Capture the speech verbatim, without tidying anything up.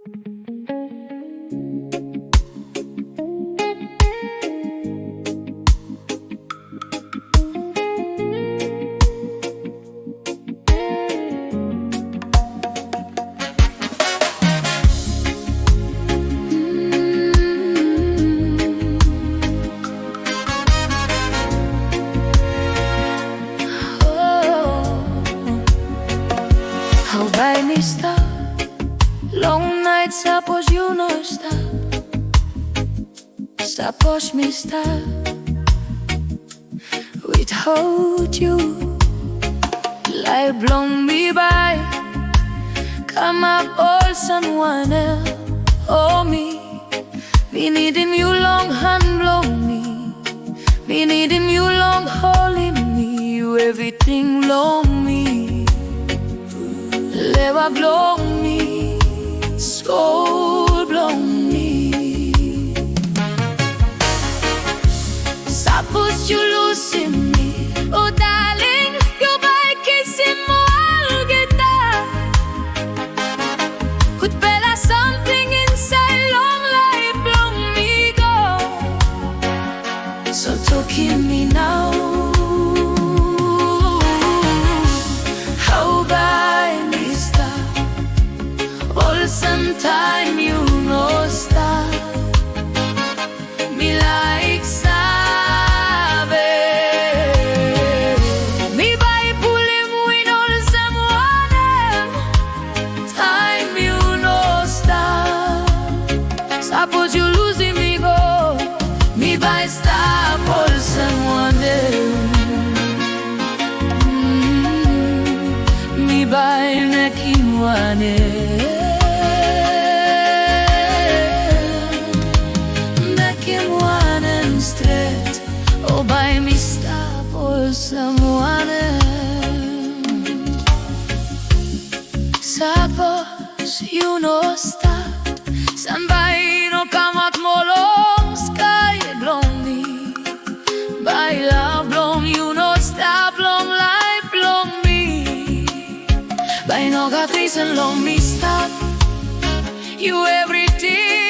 Hau bai mi stap long nait sapos yu no stap? Sapos mi stap without yu, laip bilong mi bai kamap olsem wanem? O mi, mi nidim yu long han bilong mi. Mi nidim yu long holim mi, yu everything long mi. Lewa bilong mi, skol bilong mi. Sapos yu lusim mi, o darling, yu bai kisim olgeta. Gutpela samting insait long laip bilong mi go. So tokim mi nau, hau bai mi stap olsem taim yu no stap? Mi laik save. Mi bai pulim win olsem wanem? Taim yu no stap, sapos yu lusim mi go, mi bai stap olsem wanem? Mm, mi bai mekim wanem? Mekim wanem stret? O bai mi stap olsem wanem? Sapos yu no stap, san bai i no kamap moa long skai bilong mi. Bai lav bilong yu no stap long laip bilong mi. Bai no gat risen long mi stap. Yu everything